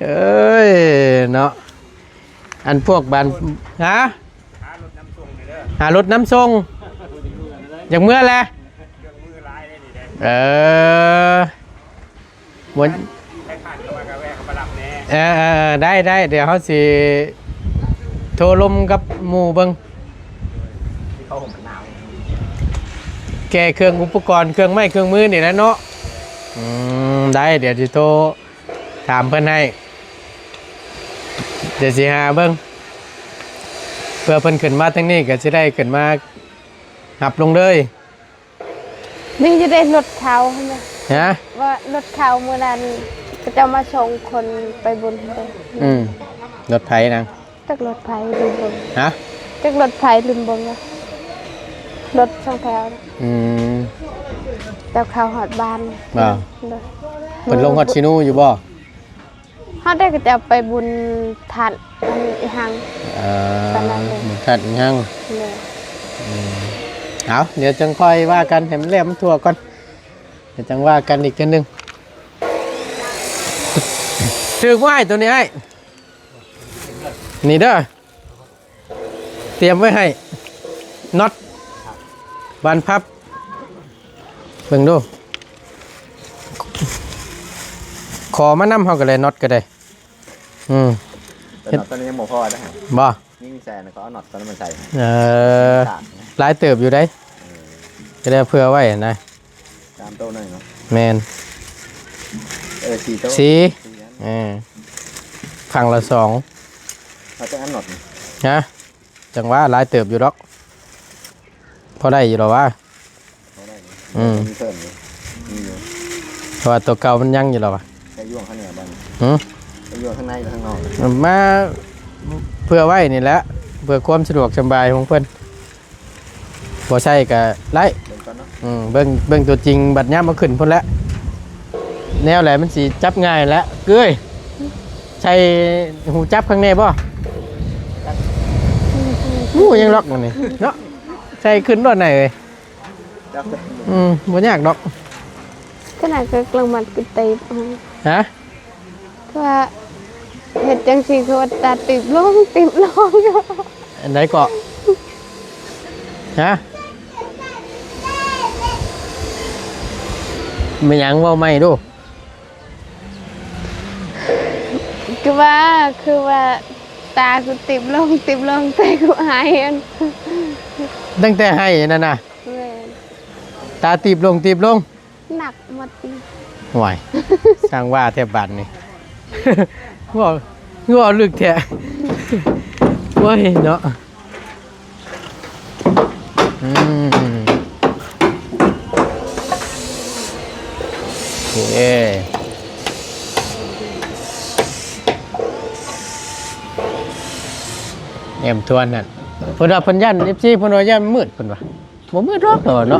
ເອີຍເນາະ ອັນພວກບ້ານ ຮະ? ຫາລົດນຳສົ່ງ ຢາກເມືອແຫຼະ. ເອີ ບໍ່ ໃຫ້ຜ່ານເຂົ້າມາກໍແວະເຂົ້າມາຮັບແດ່. ເອີ ເອີ ເອີ ໄດ້ ໄດ້ ດຽວເຮົາຊິໂທລົມກັບໝູ່ເບິ່ງ ທີ່ເຂົາຫົ່ມໜາວ ແກ່ເຄື່ອງອຸປະກອນ ເຄື່ອງໄມ້ເຄື່ອງມືນີ້ແຫຼະເນາະ. ອືມ ໄດ້ ດຽວຊິໂທຖາມເພິ່ນໃຫ້ ດຽວຊິຫາເບິ່ງ ເພື່ອເພິ່ນຂຶ້ນມາທາງນີ້ກໍຊິໄດ້ຂຶ້ນມາຮັບລົງເລີຍ. ນີ້ຈະໄດ້ລົດເຂົາຫັ້ນນະ ຮະ? ວ່າລົດເຂົາມື້ນັ້ນ ເຂົາເຈົ້າມາສົ່ງຄົນໄປບຸນເດ້. ອືມ ລົດໃຜນາງ? ຈັກລົດໃຜລືມເບິ່ງ. ຮະ? ຈັກລົດໃຜລືມເບິ່ງ. ລົດສອງແຖວນະ. ອືມ ແຕ່ເຂົາຮອດບ້ານ. ບໍ່ ໂດຍ ເພິ່ນລົງຮອດຊິນູຢູ່ບໍ່? ເຮົາໄດ້ກໍຈະໄປບຸນທາດອັນອີ່ຫຍັງ. ເອີ ຕອນນັ້ນເດ້ ບຸນທາດອີ່ຫຍັງ. ໂດຍ ອືມ ເອົາ ດຽວຈັ່ງຄ່ອຍວ່າກັນ ໃຫ້ມັນແລ້ວມັນທົ່ວກ່ອນ ດຽວຈັ່ງວ່າກັນອີກເທື່ອໜຶ່ງ. ຖືກບໍ່ອ້າຍ ໂຕນີ້ອ້າຍ? ນີ້ເດີ. ຕຽມໄວ້ໃຫ້ ນັອດ ບານພັບ ເບິ່ງດູ ຂໍມານຳເຮົາກໍໄດ້ ນັອດກໍໄດ້. ອືມ ແຕ່ນັອດຕົວນີ້ຍັງບໍ່ພໍເດ້. ບໍ່? ຍິງແສນ ເຂົາເອົານັອດຕົວນັ້ນມາໃສ່. ເອີ ຫຼາຍເຕີບຢູ່ເດ້. ເອີ ກໍໄດ້ເຜື່ອໄວ້ນະ ສາມໂຕໜ້ອຍເນາະ ແມ່ນ ເອີ ສີ່ໂຕ ສີ່ ສີ່ອັນ ເອີ ຂ້າງລະສອງ ເອົາຈັກອັນນັອດນີ້ ຮະ? ຈັ່ງຫວະ ຫຼາຍເຕີບຢູ່ດອກ ພໍໄດ້ຢູ່ດອກຫວາ ພໍໄດ້ຢູ່ ອືມ ມີເພີ່ມຢູ່ ມີຢູ່ ເພາະວ່າຕົວເກົ່າມັນຍັງຢູ່ດອກຫວາ ໃສ່ຢູ່ຂ້າງໃນບັດນີ້ ຫື ໃສ່ຢູ່ຂ້າງໃນ ຫຼື ຂ້າງນອກ ມາເພື່ອໄວ້ນີ້ແຫຼະ ເພື່ອຄວາມສະດວກສະບາຍຂອງເພິ່ນ ບໍ່ໃສ່ກໍໄດ້ ເບິ່ງກ່ອນເນາະ ອືມ ເບິ່ງ ເບິ່ງຕົວຈິງ ບັດຍາມເອົາຂຶ້ນພຸ້ນແຫຼະ ແນວໃດມັນຊິຈັບງ່າຍແຫຼະ ເອີຍ ໃສ່ຫູຈັບຂ້າງໃນບໍ່? ຫູຍັງລັອກຢູ່ນີ້ເນາະ ໃສ່ຂຶ້ນໂລດນາຍເອີຍ ຈັບເລີຍ ອືມ ບໍ່ຍາກດອກ ຂະໜາດກໍກະລັງມັດກໍຕີບ ຮະ? ຄືວ່າເຮັດຈັ່ງຊີ້ ຄືວ່າຕາຕີບລົງ ຕີບລົງ ອັນໃດເກາະ? ຮະ? ແມ່ນຫຍັງ? ເວົ້າໃໝ່ດູ. ຄືວ່າ ຄືວ່າຕາຄືຕີບລົງ ຕີບລົງ ແຕ່ຄືໄຫ້ຫັ້ນ. ຕັ້ງແຕ່ໄຫ້ນັ້ນນະ? ແມ່ນ. ຕາຕີບລົງ ຕີບລົງ? ໜັກໝົດ. ໂອ້ຍ ຊ່າງວ່າແທ້ບາດນີ້ ເວົ້າ ເວົ້າເລິກແທ້ ໂອ້ຍເນາະ. ອືມ ໂອເຄ ແອມທວນຫັ້ນ ເພິ່ນວ່າເພິ່ນຢ້ານ ເອັຟຊີ ເພິ່ນວ່າຢ້ານມືດ ເພິ່ນວ່າ. ບໍ່ມືດດອກເນາະ.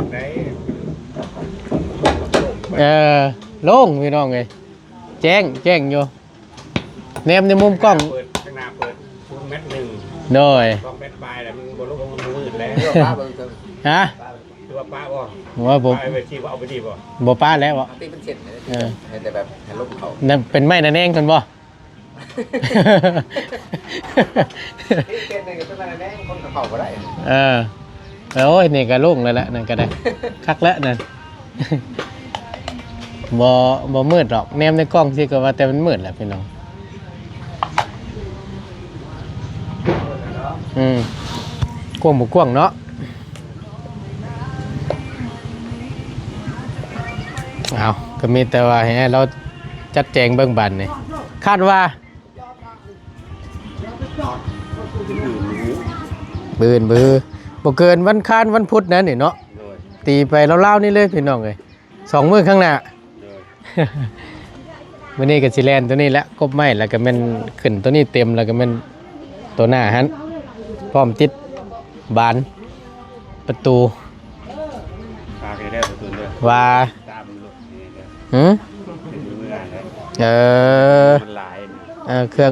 ເອີ ໂລ່ງພີ່ນ້ອງເອີຍ ແຈ້ງ ແຈ້ງຢູ່ ແນມໃນມຸມກ້ອງ ເປີດ ຂ້າງໜ້າເປີດສູງແມັດໜຶ່ງ ໂດຍ ສອງແມັດປາຍແລ້ວ ມັນບໍ່ລົງ ມັນມືດແລ້ວ. ຮະ? ຄືວ່າປະບໍ່? ໂອ້ຍ ບໍ່ ປະໄປທີ່ວ່າເອົາໄປທີ່ບໍ່? ບໍ່ປະແລ້ວບໍ່? ເອົາຕີເປັນເສັ້ນເລີຍ ເອີ ໃຫ້ແຕ່ແບບໃຫ້ລົມເຂົ້າ ນັ້ນເປັນໄມ້ນາແນງເພິ່ນບໍ່? ເປັນໜຶ່ງເປັນມາແນງຄົນກໍເຂົ້າບໍ່ໄດ້. ເອີ ໂອ້ຍ ນີ້ກໍໂລ່ງແລ້ວແຫຼະ ນັ້ນກໍໄດ້ ຄັກແລ້ວນັ້ນ ບໍ່ ບໍ່ມືດດອກ ແນມໃນກ້ອງຊິກໍວ່າແຕ່ມັນມືດແຫຼະພີ່ນ້ອງ. ອືມ ກວ້າງບໍ່ກວ້າງເນາະ. ເອົາ ກໍມີແຕ່ວ່າໃຫ້ລາວຈັດແຈງເບິ່ງບາດນີ້ ຄາດວ່າ ມື້ອື່ນ ມື້ອື່ນ ບໍ່ເກີນວັນຄານວັນພຸດນັ້ນນີ້ເນາະ. ໂດຍ ຕີໄປລາວໆນີ້ເລີຍພີ່ນ້ອງເອີຍ ສອງມື້ຂ້າງໜ້າ. ໂດຍ ມື້ນີ້ກໍຊິແລ່ນຕົວນີ້ແຫຼະ ກົບໄມ້ ແລ້ວກໍແມ່ນຂຶ້ນຕົວນີ້ເຕັມ ແລ້ວກໍແມ່ນຕົວໜ້າຫັ້ນ ພ້ອມຕິດບານປະຕູ. ຝາກໃຫ້ແດ່ປະຕູເດີ ວ່າ ຕາມລົດນີ້ເດີ. ຫື? ເປັນເມືອແຫຼະ ເອີ ມັນຫຼາຍ ເອີ ເຄື່ອງ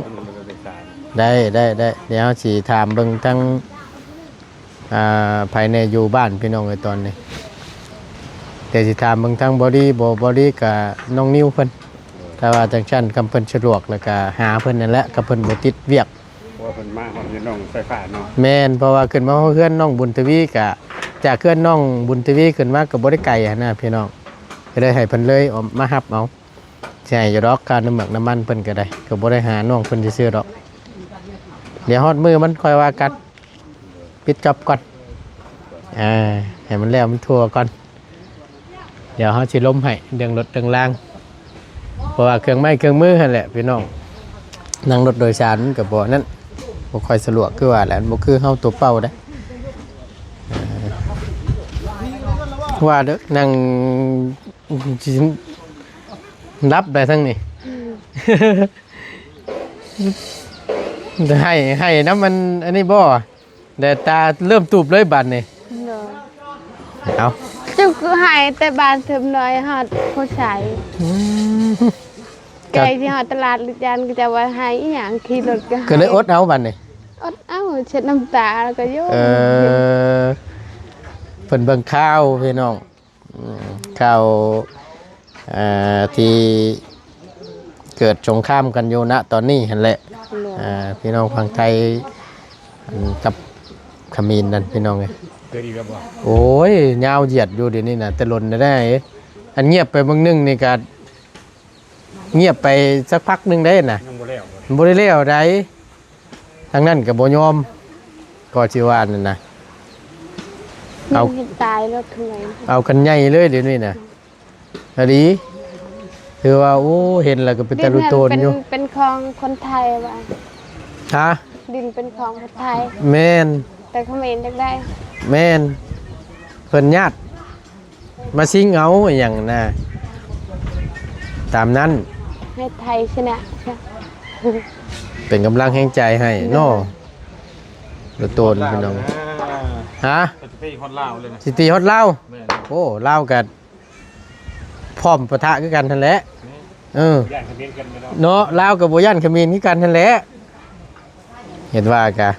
ໄດ້ ໄດ້ ໄດ້ ດຽວເຮົາຊິຖາມເບິ່ງທາງ ອ່າ ໃຜແດ່ຢູ່ບ້ານພີ່ນ້ອງເອີຍຕອນນີ້ ແຕ່ຊິຖາມເບິ່ງທາງບໍດີ ບໍ່ ບໍດີກະນ້ອງນິວເພິ່ນ ຖ້າວ່າຈັ່ງຊັ້ນ ຄັນເພິ່ນສະດວກ ແລ້ວກະຫາເພິ່ນນັ້ນແຫຼະ ຄັນເພິ່ນບໍ່ຕິດວຽກ ເພາະວ່າເພິ່ນມາຮອດເຮືອນນ້ອງສາຍຟ້າເນາະ. ແມ່ນ ເພາະວ່າຂຶ້ນມາຮອດເຮືອນນ້ອງບຸນທະວີ ກະຈາກເຮືອນນ້ອງບຸນທະວີຂຶ້ນມາກໍບໍ່ໄດ້ໄກຫັ້ນນະພີ່ນ້ອງ ກໍເລີຍໃຫ້ເພິ່ນເລີຍເອົາມາຮັບເອົາ. ໃຫ້ຢູ່ດອກ ຄ່ານ້ຳໝາກນ້ຳມັນເພິ່ນກໍໄດ້ ກໍບໍ່ໄດ້ຫານ້ອງເພິ່ນຊື່ໆດອກ. ດຽວຮອດມື້ມັນຄ່ອຍວ່າກັນ ປິດຈອບກ່ອນ ອ່າ ໃຫ້ມັນແລ້ວມັນທົ່ວກ່ອນ. ດຽວເຮົາຊິລົມໃຫ້ເລື່ອງລົດເລື່ອງລາງ ເພາະວ່າເຄື່ອງໄມ້ເຄື່ອງມືຫັ້ນແຫຼະພີ່ນ້ອງ ນັ່ງລົດໂດຍສານມັນກໍບໍ່ນັ້ນ ບໍ່ຄ່ອຍສະດວກ ຄືວ່າແຫຼະ ມັນບໍ່ຄືເຮົາຕົວເປົ່າເດ້. ວ່າເດີ ນັ່ງ ຊິຫຼັບໄດ້ທັງນີ້ ອືມ ໄຫ້ ໄຫ້ນຳມັນອັນນີ້ບໍ່? ແຕ່ຕາເລີ່ມຕູບເລີຍບາດນີ້. ໂດຍ ເອົາ ເຈົ້າຄືໃຫ້ແຕ່ບ້ານເທີມນ້ອຍຮອດໂພໄຊ. ອືມ ໃກ້ຊິຮອດຕະຫຼາດລະຈັນ ເຂົາເຈົ້າວ່າໃຫ້ອີ່ຫຍັງ ຂີ່ລົດກໍໃຫ້ ກໍເລີຍອົດເອົາບາດນີ້ ອົດເອົາ ເຊັດນ້ຳຕາແລ້ວກໍຢູ່. ເອີ ເພິ່ນເບິ່ງຂ່າວພີ່ນ້ອງ ອືມ ຂ່າວ ເອີ ທີ່ເກີດສົງຄາມກັນຢູ່ນະຕອນນີ້ຫັ້ນແຫຼະ. ໂດຍ ເອີ ພີ່ນ້ອງຝັ່ງໄທ ອັນ ກັບຂະເໝນນັ້ນພີ່ນ້ອງເອີຍ. ເກີດອີກແລ້ວບໍ່? ໂອ້ຍ ຍາວຢຽດຢູ່ດຽວນີ້ນະ ແຕ່ດົນແລ້ວໃດ໋. ອັນງຽບໄປເບິ່ງໜຶ່ງນີ້ກະງຽບໄປສັກພັກໜຶ່ງໄດ໋ນະ ຍັງບໍ່ແລ້ວ ບໍ່ໄດ້ແລ້ວໃດ໋. ທາງນັ້ນກໍບໍ່ຍອມ ກໍຊິວ່ານັ້ນນະ. ເອົາ ເຮັດຕາຍລົດເທົ່າໃດ ເອົາກັນໃຫຍ່ເລີຍດຽວນີ້ນະ. ອະດີ ຖືວ່າ ໂອ້ ເຫັນແລ້ວກໍເປັນຕາລຸໂຕນຢູ່. ເປັນ ເປັນຂອງຄົນໄທວ່າ. ຮະ? ດິນເປັນຂອງຄົນໄທ. ແມ່ນ. ແຕ່ຂະເໝນຢາກໄດ້. ແມ່ນ. ເພິ່ນຍາດມາຊິງເອົາອີ່ຫຍັງນະ ຕາມນັ້ນ. ໃຫ້ໄທຊະນະ. ເປັນກຳລັງແຮງໃຈໃຫ້ເນາະ. ໂດຍ. ລຸໂຕນພີ່ນ້ອງ. ຮະ? ຊິຕີຮອດລາວເລີຍນະ. ຊິຕີຮອດລາວ? ແມ່ນ. ໂອ້ ລາວກໍ ພ້ອມປະທະຄືກັນຫັ້ນແຫຼະ. ແມ່ນ. ເອີ ຢ້ານຂະເໝນກັນເນາະ. ເນາະ ລາວກໍບໍ່ຢ້ານຂະເໝນຄືກັນຫັ້ນແຫຼະ. ເຫັນວ່າກະ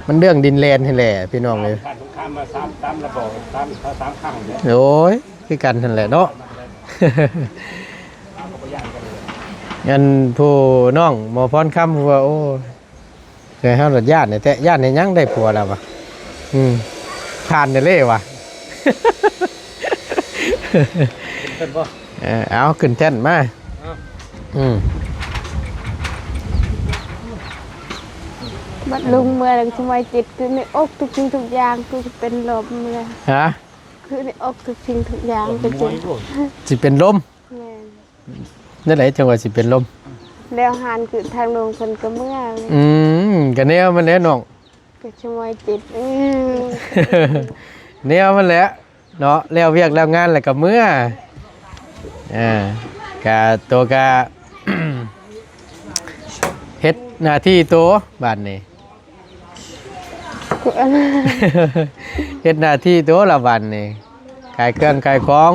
ມັນເລື່ອງດິນແດນຫັ້ນແຫຼະພີ່ນ້ອງເອີຍ. ຜ່ານສົງຄາມມາສາມ ສາມລະບອກ ສາມ ສາມຄັ້ງແລ້ວ. ໂອ້ຍ ຄືກັນຫັ້ນແຫຼະເນາະ. ອັນຜູ້ນ້ອງໝໍພອນຄຳ ຜູ້ວ່າ ໂອ້ ເອີ ເຮົາລະຢ້ານແທ້ ຢ້ານເຮັດຫຍັງ ໄດ້ຜົວແລ້ວວະ. ອືມ ຜ່ານແດ່ເລີວະ. ເອີ ເອົາ ຂຶ້ນແທ່ນມາ. ອືມ ບັດລຸງເມືອແລ້ວ ສະໄໝຈິດຄືໃນອົກທຸກສິ່ງທຸກຢ່າງ ຄືເປັນລົມເລີຍ. ຮະ? ຄືໃນອົກທຸກສິ່ງທຸກຢ່າງ ຄືຊິເປັນລົມ. ແມ່ນ. ແນວໃດຈັ່ງວ່າຊິເປັນລົມ? ແລ້ວຫັ້ນຄືທາງລຸງເພິ່ນກໍເມືອ. ອືມ ກໍແນວມັນແຫຼະນ້ອງ. ກໍສະໄໝຈິດ. ອືມ ແນວມັນແຫຼະເນາະ ແລ້ວວຽກແລ້ວງານແລ້ວກໍເມືອ. ອ່າ ກະໂຕກະ ເຮັດໜ້າທີ່ໂຕບາດນີ້ ເຮັດໜ້າທີ່ໂຕລະບາດນີ້ ຂາຍເຄື່ອງຂາຍຂອງ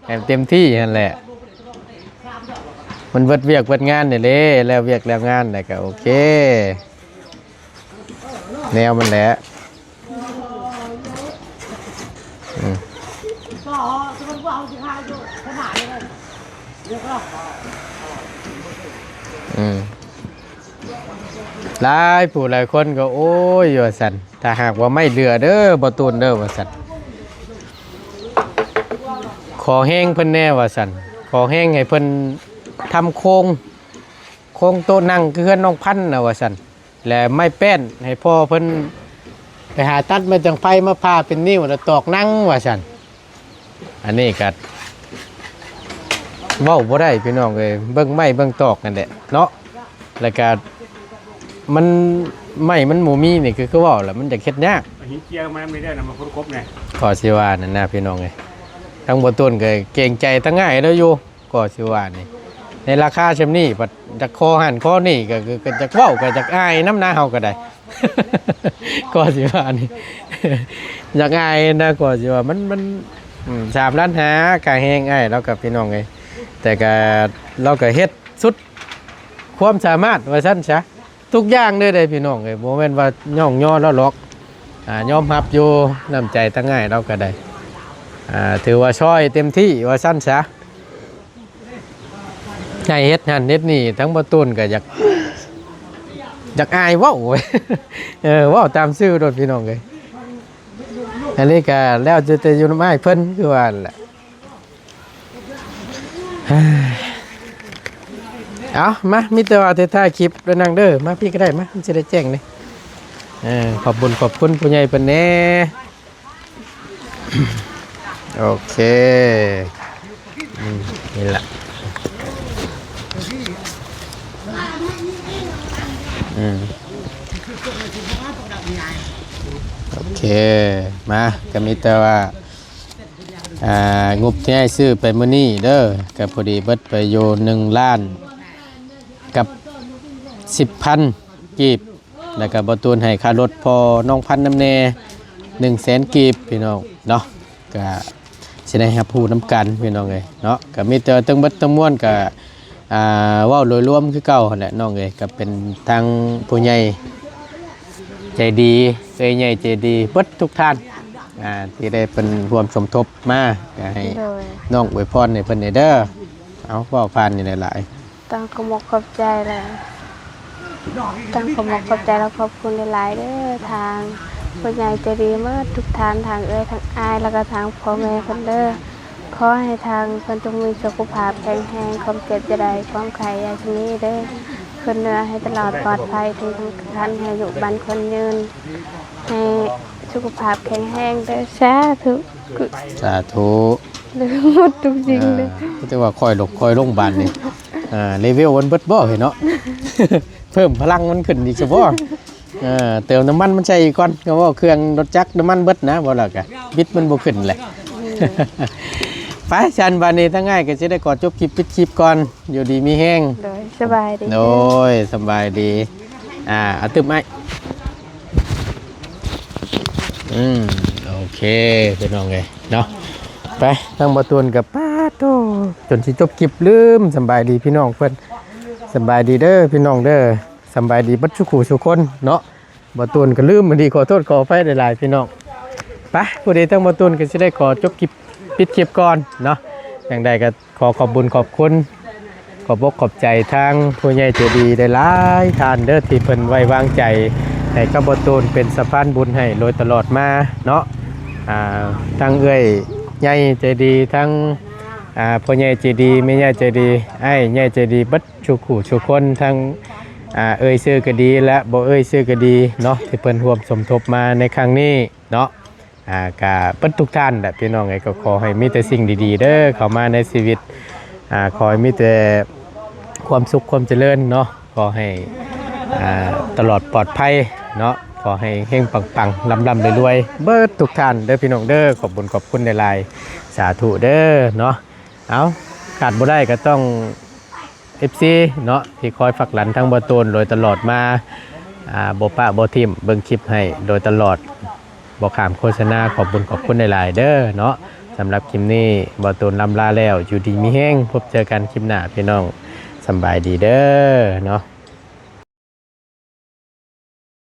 ໃຫ້ເຕັມທີ່ຫັ້ນແຫຼະ. ມັນເບິດວຽກເບິດງານນີ້ເດ້ ແລ້ວວຽກແລ້ວງານແລ້ວກໍໂອເຄ ແນວມັນແຫຼະ. ອືມ ອືມ. ຫຼາຍຜູ້ຫຼາຍຄົນກໍ ໂອ້ຍ ວ່າຊັ້ນ ຖ້າຫາກວ່າໄມ້ເຫຼືອເດີ ບໍ່ຕູນເດີ ວ່າຊັ້ນ ຂໍແຮງເພິ່ນແດ່ ວ່າຊັ້ນ ຂໍແຮງໃຫ້ເພິ່ນທຳໂຄງ ໂຄງໂຕະນັ່ງຄືເຮືອນນ້ອງພັນນະ ວ່າຊັ້ນ ແລະ ໄມ້ແປ້ນໃຫ້ພໍ່ເພິ່ນໄປຫາຕັດໄມ້ຈັງໄຟມາຜ່າເປັນນິ້ວ ແລ້ວຕອກນັ່ງ ວ່າຊັ້ນ. ອັນນີ້ກໍເວົ້າບໍ່ໄດ້ພີ່ນ້ອງເອີຍ ເບິ່ງໄມ້ເບິ່ງຕອກນັ້ນແຫຼະເນາະ ແລ້ວກໍມັນ ໄມ້ມັນບໍ່ມີນີ້ ຄື ຄືເວົ້າແຫຼະ ມັນຢາກເຮັດຍາກ. ເອົາຫີນເຈຍມານຳນີ້ເດີນະ ມາຄົນກົບແດ່ ກໍຊິວ່ານັ້ນນະພີ່ນ້ອງເອີຍ. ທາງບໍ່ຕູນກໍເກງໃຈທາງອ້າຍລາວຢູ່ ກໍຊິວ່ານີ້ ໃນລາຄາຊ່ຳນີ້ ບັດຢາກຂໍຫັ້ນຂໍນີ້ ກໍ ກໍ ກໍຢາກເວົ້າ ກໍຢາກອາຍນຳນະ ເຮົາກໍໄດ້ ກໍຊິວ່ານີ້ ຢາກອາຍນະ ກໍຊິວ່າ ມັນ ມັນ ອືມ ສາມລ້ານຫ້າ ຄ່າແຮງອ້າຍລາວກໍ ພີ່ນ້ອງເອີຍ ແຕ່ກໍ ລາວກໍເຮັດສຸດຄວາມສາມາດ ວ່າຊັ້ນຊະ ທຸກຢ່າງເລີຍເດ້ພີ່ນ້ອງເອີຍ ບໍ່ແມ່ນວ່າຍ້ອງຍໍລາວຫຼອກ ອ່າ ຍອມຮັບຢູ່ ນ້ຳໃຈທາງອ້າຍລາວກໍໄດ້ ອ່າ ຖືວ່າຊ່ອຍເຕັມທີ່ ວ່າຊັ້ນຊະ. ໃຫ້ເຮັດຫັ້ນເຮັດນີ້ ທາງບໍ່ຕູນກໍຢາກ ຢາກອາຍເວົ້າ ເອີ ເວົ້າຕາມຊື່ໂລດພີ່ນ້ອງເອີຍ. ອັນນີ້ກໍແລ້ວແຕ່ ແຕ່ຢູ່ນຳອ້າຍເພິ່ນ ຄືວ່ານັ້ນແຫຼະ. ເອົາ ມາ ມີແຕ່ວ່າທ້າຍໆຄລິບເດີນາງເດີ ມາພີ້ກໍໄດ້ ມາ ມັນຊິໄດ້ແຈ້ງເດ້. ເອີ ຂອບບຸນຂອບຄຸນຜູ້ໃຫຍ່ເພິ່ນແດ່. ໂອເຄ ອືມ ນີ້ລະ ອືມ ໂອເຄ ມາ ກໍມີແຕ່ວ່າ ອ່າ ງົບທີ່ໃຫ້ຊື້ໄປມື້ນີ້ເດີ ກໍພໍດີເບິດໄປຢູ່ໜຶ່ງລ້ານກັບສິບພັນກີບ. ແລ້ວກໍບໍ່ຕູນໃຫ້ຄ່າລົດພໍ່ນ້ອງພັນນຳແດ່ ໜຶ່ງແສນກີບ ພີ່ນ້ອງເນາະ. ກໍຊິໄດ້ຮັບຮູ້ນຳກັນ ພີ່ນ້ອງເອີຍເນາະ. ກໍມີແຕ່ວ່າທັງເບິດທັງມວນກໍ ອ່າ ເວົ້າໂດຍລວມຄືເກົ່າຫັ້ນແຫຼະນ້ອງເອີຍ. ກໍເປັນທາງຜູ້ໃຫຍ່ໃຈດີ ເອື້ອຍໃຫຍ່ໃຈດີເບິດທຸກທ່ານ ອ່າ ທີ່ໄດ້ເປັນຮ່ວມສົມທົບມາ ກໍໃຫ້ ໂດຍ ນ້ອງອວຍພອນໃຫ້ເພິ່ນແດ່ເດີ. ເອົາ ເວົ້າຜ່ານນີ້ຫຼາຍໆ. ຕ້ອງຂອບອົກຂອບໃຈ ແລະ ຕ້ອງຂອບອົກຂອບໃຈ ແລະ ຂອບຄຸນຫຼາຍໆເດີ ທາງຜູ້ໃຫຍ່ໃຈດີໝົດທຸກທ່ານ ທາງເອື້ອຍ ທາງອ້າຍ ແລ້ວກໍທາງພໍ່ແມ່ເພິ່ນເດີ. ຂໍໃຫ້ທາງເພິ່ນຈົ່ງມີສຸຂະພາບແຂງແຮງ ຄວາມເຈັບຢ່າໄດ້ ຄວາມໄຂ້ຢ່າມີເດີ. ຄົນເໜືອໃຫ້ຕະຫຼອດປອດໄພ ທີ່ສຳຄັນໃຫ້ອາຍຸໝັ້ນຂວັນຍືນ ໃຫ້ສຸຂະພາບແຂງແຮງເດີ ສາທຸ ສາທຸ ໝົດທຸກສິ່ງເດີ ອ່າ ແຕ່ວ່າຄ່ອຍລົງ ຄ່ອຍລົງບາດນີ້ ອ່າ ເລເວວມັນເບິດບໍ່ເຫັນເນາະ ເພີ່ມພະລັງມັນຂຶ້ນອີກຊະບໍ່? ເອີ ເຕີມນ້ຳມັນມັນໃສ່ອີກກ່ອນ ກໍເວົ້າເຄື່ອງລົດຈັກນ້ຳມັນເບິດນະ ບໍ່ແລ້ວກະບິດມັນບໍ່ຂຶ້ນແຫຼະ ໄປ ຊັ້ນບາດນີ້ທາງອ້າຍກໍຊິໄດ້ຂໍຈົບຄລິບປິດຄລິບກ່ອນ ຢູ່ດີມີແຮງ ໂດຍ ສະບາຍດີ ໂດຍ ສະບາຍດີ ອ່າ ອາ ຕຶບໄມ້ ອືມ ໂອເຄ ພີ່ນ້ອງເອີຍເນາະ ໄປ ທາງບ່າວຕູນກັບ ປາດໂທ້ ຈົນຊິຈົບຄລິບລືມ ສຳບາຍດີພີ່ນ້ອງເພິ່ນ ສຳບາຍດີເດີພີ່ນ້ອງເດີ ສຳບາຍດີເບິດສູ່ຄູ່ສູ່ຄົນເນາະ ບ່າວຕູນກໍລືມ ດີ ຂໍໂທດຂໍອະໄພຫຼາຍໆ ພີ່ນ້ອງ ໄປ ຜູ້ໃດທາງບ່າວຕູນກໍຊິໄດ້ຂໍຈົບຄລິບ ປິດຄລິບກ່ອນເນາະ ຈັ່ງໃດກໍ ຂໍຂອບບຸນຂອບຄຸນ ຂອບອົກຂອບໃຈທາງຜູ້ໃຫຍ່ໃຈດີຫຼາຍໆທ່ານເດີ ທີ່ເພິ່ນໄວ້ວາງໃຈໃຫ້ກັບບ່າວຕູນເປັນສະພານບຸນໃຫ້ໂດຍຕະຫຼອດມາເນາະ ອ່າ ທັງເອື້ອຍໃຫຍ່ໃຈດີ ທັງ ອ່າ ພໍ່ໃຫຍ່ໃຈດີ ແມ່ໃຫຍ່ໃຈດີ ອ້າຍໃຫຍ່ໃຈດີ ເບິດສູ່ຄູ່ສູ່ຄົນ ທັງ ອ່າ ເອີ່ຍຊື່ກໍດີ ແລະ ບໍ່ເອີ່ຍຊື່ກໍດີເນາະ ທີ່ເພິ່ນຮ່ວມສົມທົບມາໃນຄັ້ງນີ້ເນາະ. ອ່າ ກະເບິດທຸກທ່ານແຫຼະພີ່ນ້ອງເອີຍ ກໍຂໍໃຫ້ມີແຕ່ສິ່ງດີໆເດີ ເຂົ້າມາໃນຊີວິດ ອ່າ ຂໍໃຫ້ມີແຕ່ຄວາມສຸກຄວາມຈະເລີນເນາະ ຂໍໃຫ້ ອ່າ ຕະຫຼອດປອດໄພເນາະ ຂໍໃຫ້ເຮັງປັງໆ ລ່ຳໆລວຍໆ ເບິດທຸກທ່ານເດີພີ່ນ້ອງເດີ ຂອບບຸນຂອບຄຸນຫຼາຍໆ ສາທຸເດີເນາະ. ເອົາ ຂາດບໍ່ໄດ້ກໍຕ້ອງ ເອັຟຊີເນາະ ທີ່ຄອຍຝາກຫຼັງທາງບ່າວຕູນໂດຍຕະຫຼອດມາ ອ່າ ບໍ່ປະບໍ່ຖິ້ມ ເບິ່ງຄລິບໃຫ້ໂດຍຕະຫຼອດ ບໍ່ຂ້າມໂຄສະນາ ຂອບບຸນຂອບຄຸນຫຼາຍໆເດີເນາະ. ສຳລັບຄລິບນີ້ ບ່າວຕູນລ່ຳລາແລ້ວ ຢູ່ດີມີແຮງ ພົບເຈີກັນຄລິບໜ້າພີ່ນ້ອງ ສຳບາຍດີເດີເນາະ.